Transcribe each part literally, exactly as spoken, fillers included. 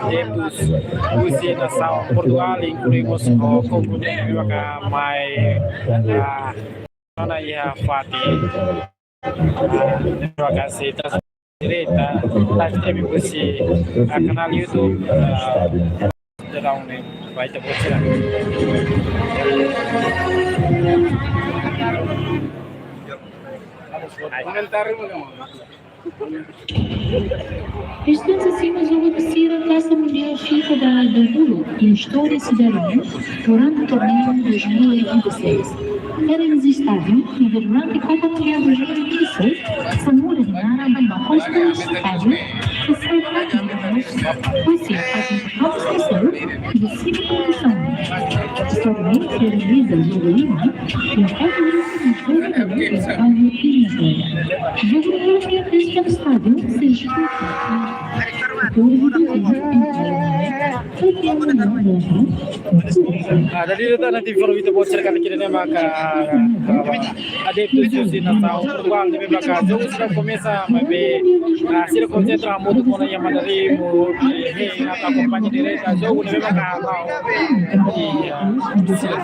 adeptus husi nasaun Portugal, inklui mós ho komponente ne'ebé maka mai, ah, ona iha fatin, ah, ne'ebé maka sei transmite direta, live streaming husi, ah, kanál YouTube, ah, Jadau ne'e, ba ita-boot sira. Estamos acima jogo de Cira, Taça Mundial FIFA da, da Euro e história se dará durante o torneio dois mil e vinte e seis. Éramos estádio e durante a Copa Mundial dois mil e vinte e seis, Samora de Nara, Bamba Costa, estádio, que sai rápido da nossa, foi sim, a gente não esqueceu de cima condição. Torneio que realiza jogo livre, enquanto isso, jogo livre, jogo livre, jogo livre, Ah, dala ida tan ita informa ita-boot sira katak ida-ne'e maka, ah, adeptus husi nasaun Portugal ne'ebé maka jogu sira komesa maibé, ah, sira konsentra hamutuk ona iha Mandarri, eh, atu akompaña direta jogu ne'ebé maka hala'o. I, ah, sira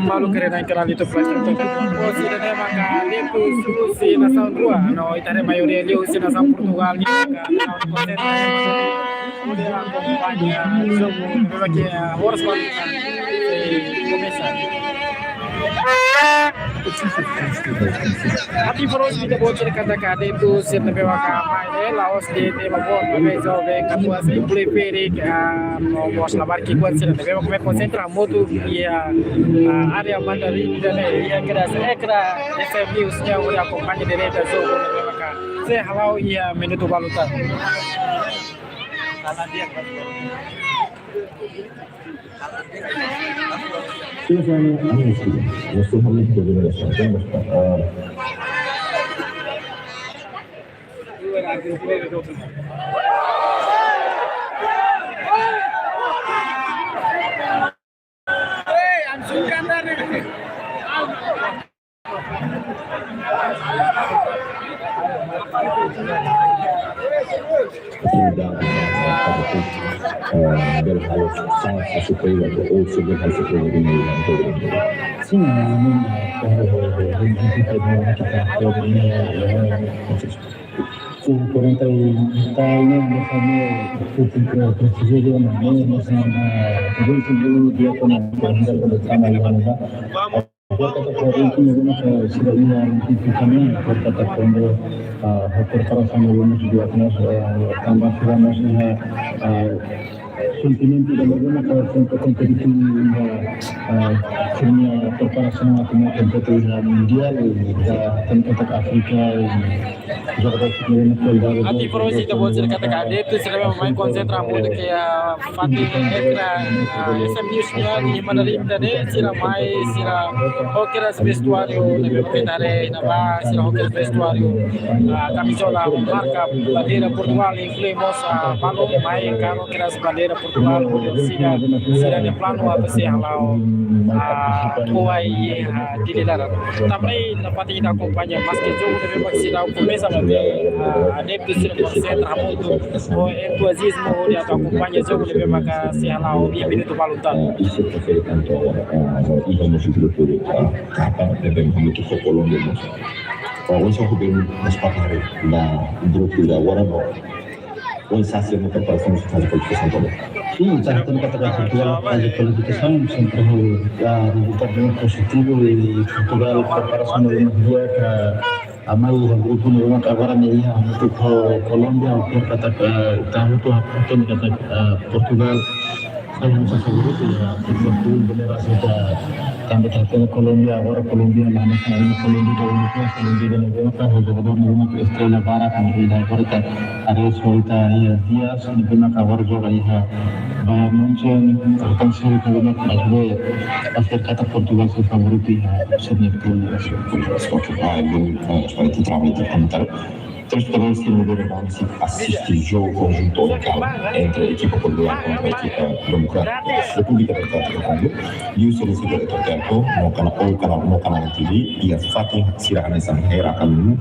Maluk sira ne'ebé maka liuhusi nasaun rua, no ita haree maioria liuhusi nasaun Portugal nian maka akompaña jogu ne'ebé maka, eh, horas balu komesa. Atu informa ita-boot sira katak adeptus sira ne'ebé maka mai ne'e la'ós de'it ema boot, maibé joven, katuas, inklui ferik, ah, no mós labarik ki'ikoan sira ne'ebé maka konsentra hamutuk iha, ah, área Mandarri ida-ne'e, iha kedas ekra S M News nian hodi akompaña direta jogu ne'ebé maka sei hala'o iha minutu balu tan. Silakan, ambil silakan. Mesti kami juga dengan silakan, Bapak. Eh, Oportunidade para, eh, bele halo sa, sa surpreza, ou se bele halo surpreza di meio, eh, todo mundo. Sim, eh, eh, eh, eh, eh, eh, eh, eh, eh, eh, eh, eh, eh, eh, eh, quarenta e tal, né? Mas também, eh, preciso de uma, né? Mas, eh, eh, quarenta e um dia com a, com a, com a, Agora, katak kuarenta e um, sira iha identifika nian, agora, katak kuandu, ah, preparasaun ne'e mós di'ak, ah, tanba sira mós iha, ah, sentimentu ida ne'ebé maka sempre kompetitivu iha, ah, sira-nia preparasaun atu mai kompete iha Mundiál, iha, tanba katak Áfrika, Atu informa ita-boot sira katak adeptus sira ne'ebé mai konsentra hamutuk iha fatin ekra, ah, S M News nian iha Mandarri ida-ne'e, sira mai, sira ho kedas vestuáriu ne'ebé ita haree iha ne'ebá, sira ho kedas vestuáriu, ah, kamizola ho marka bandeira Portugal, inklui mós, ah, balun mai ho kedas bandeira Portugal, hodi sira, sira-nia planu atu sei hala'o, ah, Kuai, ah, Dili laran. Tanba ne'e, nafatin ita akompaña maske jogu ne'ebé maka seidauk komesa maibé, ah, adeptus sira konsentra hamutuk ho entuziazmu hodi atu akompaña jogu ne'ebé maka sei hala'o iha minutu balu tan. Ah, isso foi feito, então, ah, iha mós grupu de, ah, K, ne'ebé hamutuk ho Kolómbia mós. Ah, oinsá ho bem nas patare da grupu da agora, no. Oinsá sira-nia preparasaun, sira fase kualifikasaun tomak? Sim, ita hatene katak Portugal fase kualifikasaun sempre ho, ah, rezultadu pozitivu i Portugal preparasaun ne'e di'ak, ah, mai iha grupu ne'ebé maka agora ne'e iha hamutuk ho Kolómbia, oke, katak, ah, ita hotu hatene katak, ah, Portugal sai hanesan favoritu iha Portugal, bele rasik tanba ita hatene Kolómbia, agora Kolómbia la hanesan Kolómbia ida úniku, Kolómbia ida ne'ebé maka ho jogadór ne'ebé maka estrela barak, ne'ebé agora ita haree só ita iha Dias, ne'ebé maka agora joga iha Bayern Munchen, entaun sira ne'ebé maka maibé, acho que katak Portugal sai favoritu iha semifinál. Portugal, ah, bom, ah, espera que trabalhe, tá, tá. Telespetadór sira ne'ebé asiste jogu konjuntu ohin kalan entre ekipa Portugál kontra ekipa Demokrátika, Repúblika Demokrátika Kongo, liuhusi sira iha tempu, no kanál, ou kanál, no kanál N T V, iha fatin sira hanesan Hera Kalungu,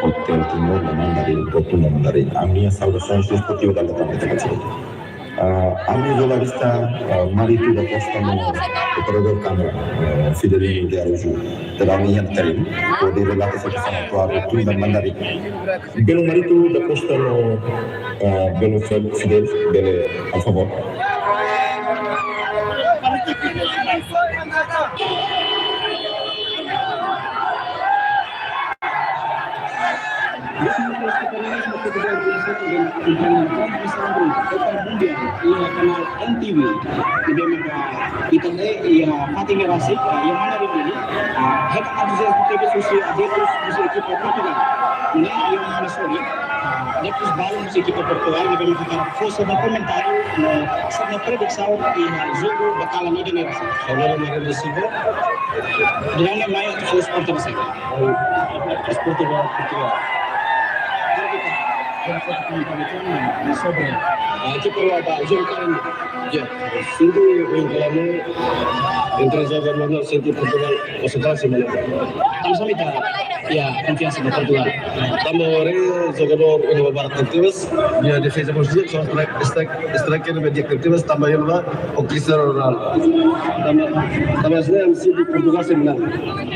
Hotel Timor, no Mandarin, Portu no Mandarin. Ami-nia saudasaun desportiva dala ida ba ita-boot sira. Ah, ami jornalista, ah, Marito da Costa no operadór kámara, ah, Fidelino de Araújo, daudaun iha terrenu, hodi relata situasaun atuál iha Mandarin. Belun Marito da Costa no, ah, belun Fidel, Fidel, bele, por favór. Kopa Mundiál iha kanál N T V. Ne'ebé maka ita haree iha fatin ne'e rasik, iha Mandarin ne'e, ah, hetan antuziazmu tebes husi adeptus husi ekipa Portugál. Ne'e iha Mandarin, ah, adeptus balu husi ekipa Portugál, ne'ebé maka hakarak fó sira-nia komentáriu no sira-nia predisaun iha jogu ba kalan ida-ne'e rasik. Ha'u Mario da Silva, daudaun ne'e mai atu fó suporta ba sé? Desportivo Portugál. Sobre, ah, ekipa Portugál ba jogu kalan ne'e. Ya, sente ohin kalan ne'e, entre jogadór sente Portugál, Portugál sei menang. Tanba sá mak ita iha konfiansa ba Portugál? Tanba haree jogadór iha barak tebes, iha defeza boot, só strike, strike, striker ne'ebé di'ak tebes, tanba iha ho Cristiano Ronaldo. Tanba, tanba ne'e ami sente Portugál sei menang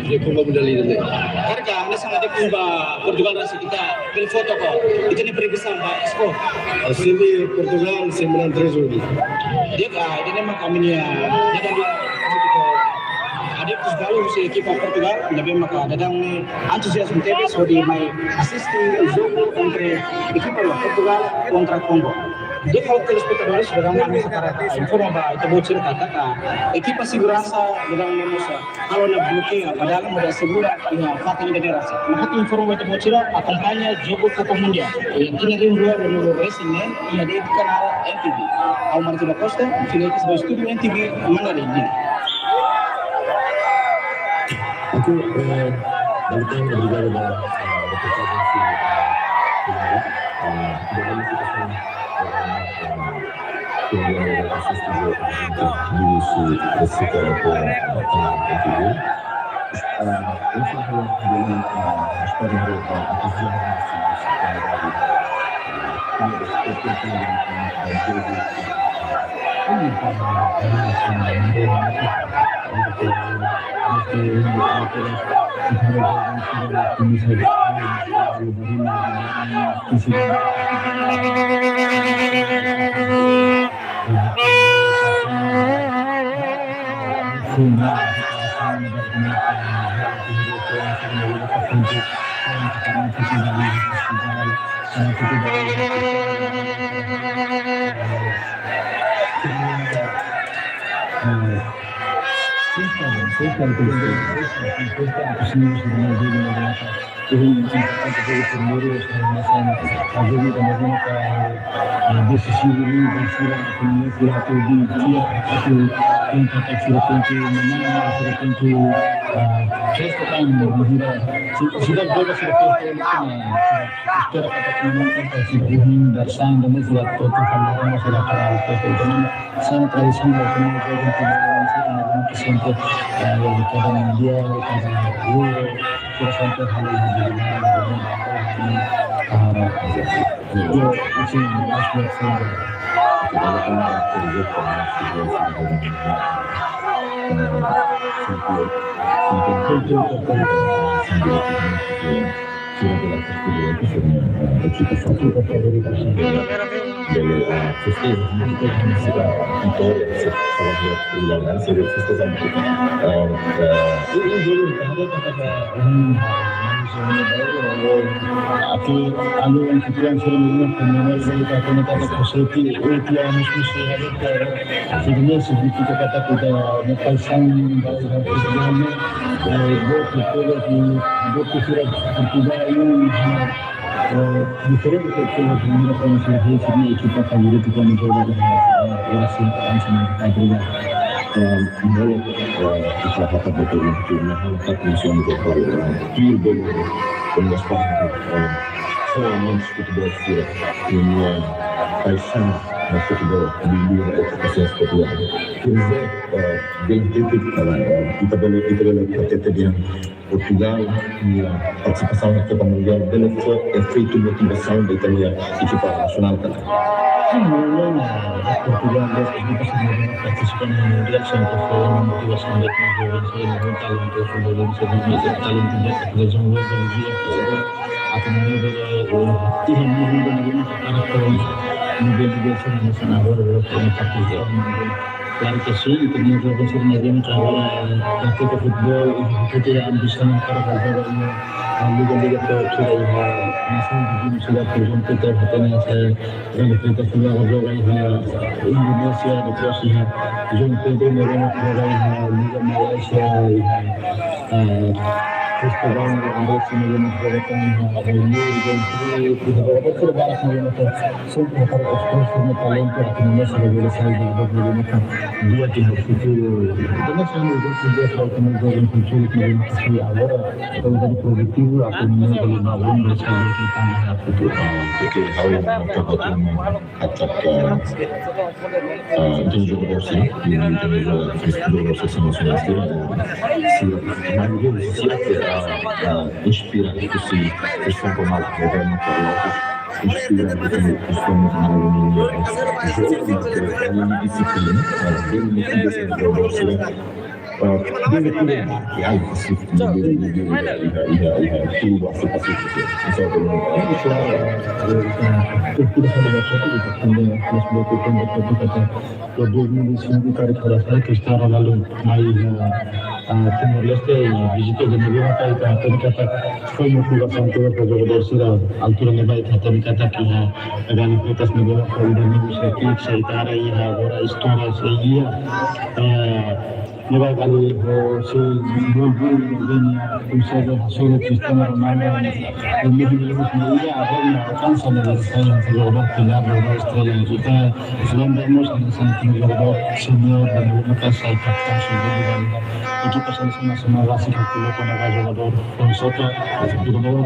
iha Kopa Mundiál ida-ne'e. Karik hanesan adeptus ba Portugál rasik, ita bele fó to'ok ita-nia predisaun ba skor? Ha'u sente Portugál sei menang tres zero. Di'ak, ah, ida-ne'e mak ami-nia, ida-ne'e mak ami-nia adeptus balu husi ekipa Portugál, ne'ebé maka daudaun ne'e antuziazmu tebes hodi mai asiste jogu entre ekipa Portugál kontra Kongo. Di'ak, ha'u telespetadores, daudaun ne'e ami hakarak informa ba ita-boot sira katak ekipa seguransa daudaun ne'e mós halo ona blokeiu ba dalan hodi asegura iha fatin ida-ne'e rasik. Mak ha'u informa ba ita-boot sira akompaña jogu Kopa Mundiál iha tinan rihun rua ruanulu resin neen iha de'it kanál N T V. Ha'u Marito da Costa, fila iha estúdiu N T V, Mandarin. Oke, eh, balik lagi, obrigadu ba, eh, reportajen husi, eh, Fidel. Eh, ita haree situasaun, eh, eh, Fidel asiste jogu konjuntu liuhusi, eh, sira iha kanál N T V. Eh, ita haree, eh, ita haree, eh, ita haree, eh, Sana tradisionál, como jogo internasionál, sempre, eh, kada mundiál, kada Euro, sira sempre halo yang di mana, ah, yo, sí, más que siempre. Sira bele asiste jogu, sira-nia, eh, ekipa favorita. Bele, eh, festeja, sira vitória, sira, sira bele festeja. Eh, eh, i, i jogu, atu, anu, anfitrion sira-nia, komunidade sira, komunidade sira, oito anos, Sira-ne'e signifika katak ita-nia paixaun ba jogu futebol ne'e, eh, boot, boot sira Portugál ne'e, eh, diferente kultura ne'e, kuandu sira iha sira-nia ekipa favoritu kuandu joga, eh, ora sira hanesan Portugál. Eh, bolu, eh, ita hata betul, ita hata nasionál global, eh, pure bolu, eh, Realmente futebol sira, nia paixaun ba futebol, bibir e pasiénsia futebol. Quer dizer, eh, bem típico também, eh, ita bele, ita bele hatete dehan Portugal nia partisipasaun iha Copa Mundial bele fó efeitu motivasaun ba ita-nia ekipa nasionál também. Sim, não, não, não. Portugal, desde que partisipa no Mundial, sempre foi uma motivação de que os jovens têm um talento, os jovens têm um talento de desenvolver, de vida, atu nune'e bele, eh, iha nível de nível para com nível de selesaun agora, agora tem participasaun. Klaru ke sin, ita-nia joven sira ne'ebé agora pratika futebol, ita iha ambisaun para joga iha liga-liga top sira iha nasaun vizinhu sira, por ezemplu, ita hatene Galo Pretas sira joga iha Indonézia, depois iha João Pedro ne'ebé joga iha Liga Malaysia, iha, eh, Cristóbal Andres ne'ebé joga iha Real Madrid, iha Real Madrid, iha jogadór sira barak ne'ebé sempre para expose nia talentu atu nune'e sira bele sai jogadór ne'ebé dia iha futuru. Entaun, hanesan joven sira, ita-nia joven futuru ne'ebé agora ita bele produtivu atu nune'e bele ba bom, bele sai jogadór iha futuru. Oke, ha'u maka hatete katak, ah, entaun jogadór sira, entaun jogadór sira, sira, sira, sira ke, ah, ah, inspira husi, husi São Paulo, governu Carlos, inspira husi, husi São Paulo, jogadór sira, disiplina, ah, bele motiva jogadór sira, ah, bele motiva, ya, husi, bele, bele, bele, iha, iha, iha, tudo basta, basta, basta. Entaun, eh, klaru, eh, eh, kultura sira, iha dois mil e cinco, karik ha'u la sala, Cristiano Ronaldo mai iha, ah, Timor-Leste, i vizita ne'ebé maka ita hatene katak fó motivasaun ba jogadór sira, altura ne'ebá ita hatene katak iha Galo Pretas ne'ebé maka ida ne'ebé sai ki'ik, sai tara, iha agora istória, sai iha, eh, ne'ebá Galo, eh, sei gol, gol, gol, gol, konsege hasoru Cristiano Ronaldo, eh, ne'ebé, ne'ebé, ne'ebé, agora alkansa ne'e sai jogadór pilár, jogadór estrela. Ita lembra mós hanesan jogadór senior, ne'ebé maka sai kapitaun senior, ekipa selesaun nasionál rasik, pilotu ne'ebé jogadór,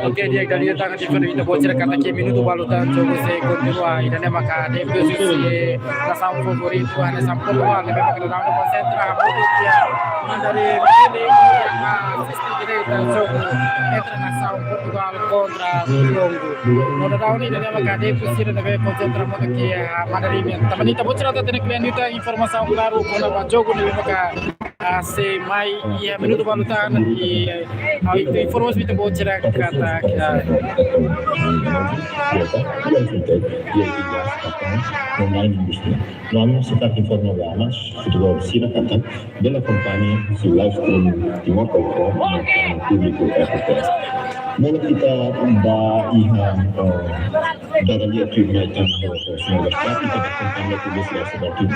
Oke, di'ak, Daniel, tanba tempu ita-boot sira katak minutu balu tan jogu sei kontinua, ida-ne'e maka depois se nasaun favoritu, hanesan Portugal, ne'ebé maka daudaun konsentra, hamutuk iha Mandaré, ah, asiste direta jogu entre nasaun Portugal kontra Kongo. No daudaun ida-ne'e maka depois sira ne'ebé konsentra hamutuk iha Mandaré. Tanba ne'e ita-boot sira atu hatene kle'an liután informasaun klaru kona-ba jogu ne'ebé maka ah, sei mai iha minutu balu tan, i, ah, ita informa ita-boot sira katak, ah, Online Industry. No ami sei atu informa ba maibé futebol sira katak bele akompaña husi live streaming Timor Telkom no kanál públiku R T T S. Molok ita ba iha, eh, dada lia tu mai tan, eh, semua berkat ita ba akompaña tu live streaming.